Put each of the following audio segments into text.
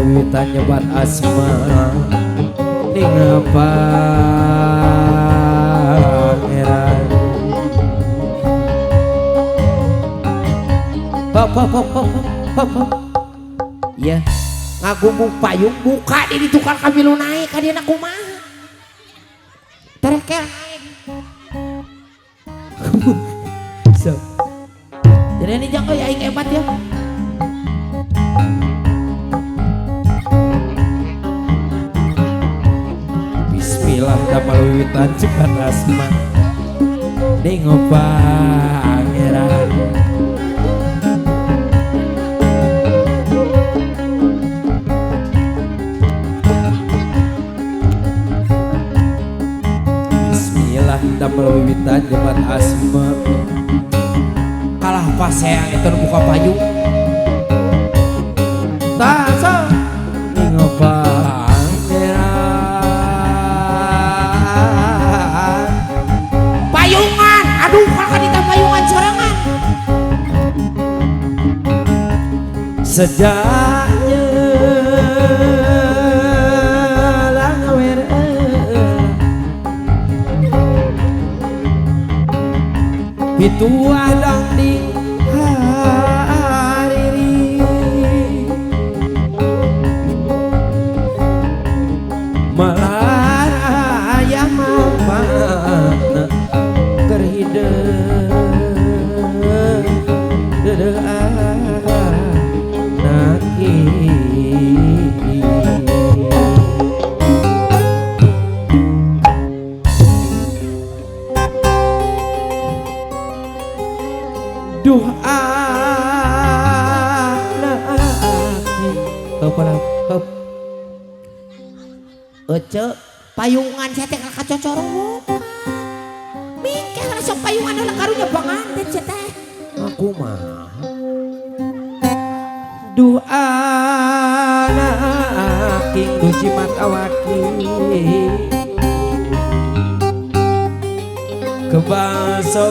wiwitan nyebat asma ning pangeran. Hop hop hop hop hop hop. Ya, ngagumbung payung buka di tukar kamilu naik ka dieuna kumaha. Terekel naik. So. Jadi ini jang euy aing hebat ya. Bismillah damel wiwitan cepat asma ning pangeran. Bismillah damel wiwitan jebat asma kalah paseang itu buka payung tah so ning pangeran payungan aduh kalau kita payungan sorangan sejaknya itu adang di hariri malah ayah mama terhidup naki. Duh anak hop hop ece payungan saya teh kacocorong mingkeh sok payungan heula karunya panganten sia teh aku mah duh anak king duh jimat awaki kebaso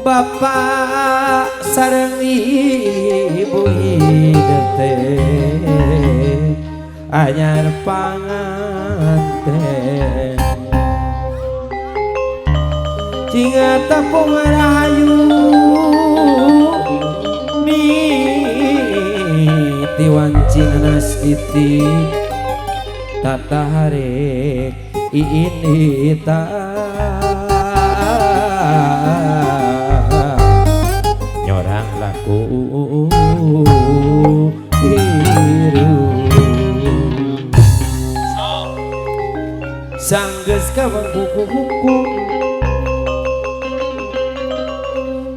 bapak sareng ibu hidup teh anyar panganten cinga tepung rahayu niti wancina nastiti tatarik ini ta nyorang laku biru sanggeus kawang buku-buku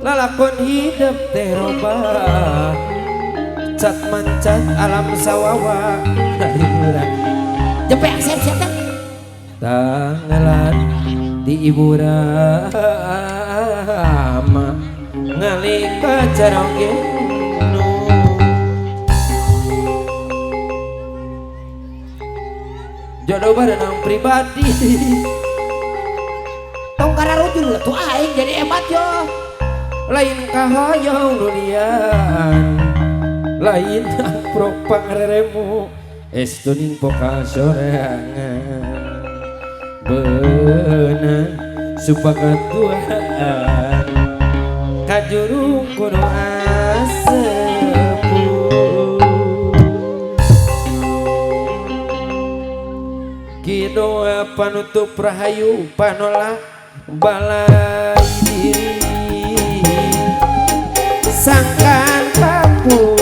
lalakon hidup teh robah cat mancat alam sawawa hiburan jepe asep sia teh tangalan di ibu rama ngalika carongenu jodoh barenang pribadi tong kararujul tuh aing jadi hebat yo lain kahoyong dulian lain aprok pangreremu estuning pokal sorangan beunang supakat Tuhan kajurung kudu asepu kidoa panutup rahayu panolak balai diri sangkan papu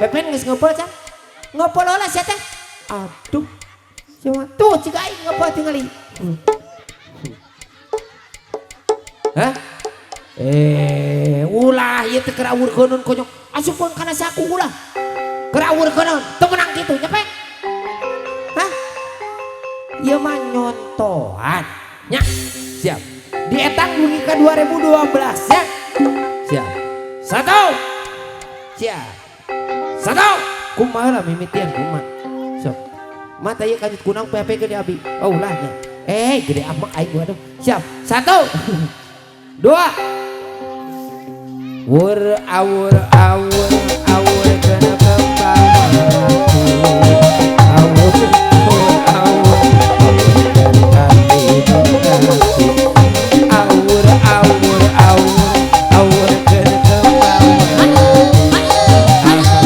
Pepen geus ngobrol can? Ngobrol lah sia teh. Aduh. Cuma tuh cik aing ngapa tingali. Hah? Ulah ieu teh keur awurkeuneun konyol. Asupkeun kana saku ulah. Keur awurkeuneun teu meunang kitu nya pe. Hah? Ieu mah nyontohan nya. Siap. Dietang dugi ka 2012 ya. Siap. Satu. Siap. Satu. Kumaha lah mimitian kumaha. Sok. Mata ieu kanjut kunang PHP ke di abi. Oh ulah nya. Gede amak aing waduh. Siap. Satu. Dua. Wur awur awur awur kena kembang. Awur awur awur awur awur awur awur kena kembang.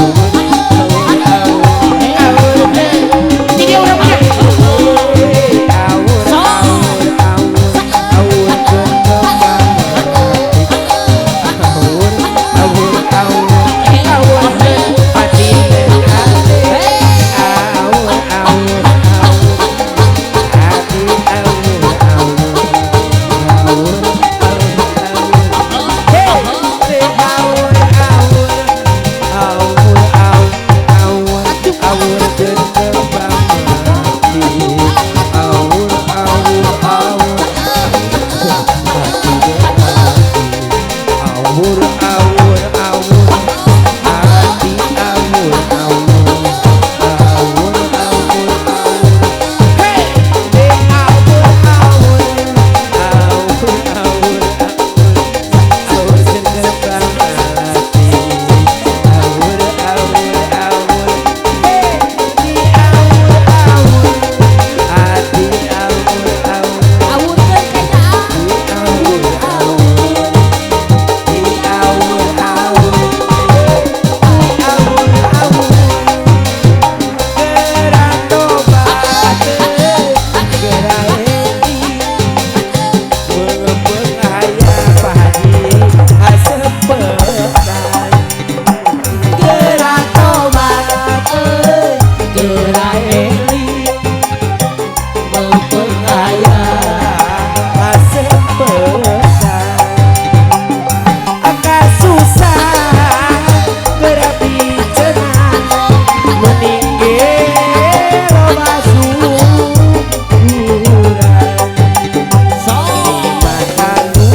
Awur awur awur jadi orang mana? Awur awur awur awur kena kembang. Awur awur awur awur hati hati awur awur awur hati awur awur awur awur hey awur awur awur awur awur kembang hati awur awur awur awur awur awur hati awur awur awur awur awur hey awur awur awur awur awur kembang hati awur awur awur hey awur awur hati awur awur Awurkeun kana awur awur awur awur awur awur gerak tobat gerak hati mengepeng ayah Pak Haji hasepetan gerak tobat gerak heli mengepeng ayah hasepetan akan susah gerak bicenah meninggal loba syukuran matanu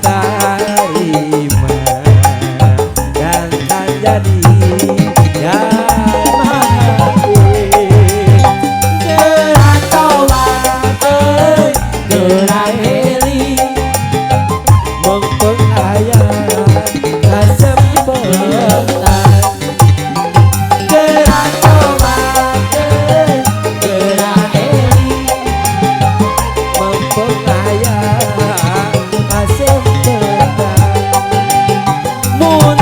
tarima dan kan jadi gerak tobat gerak heli mengpeng ayah kasempetan gerak tobat gerak heli mengpeng ayah kasempetan mun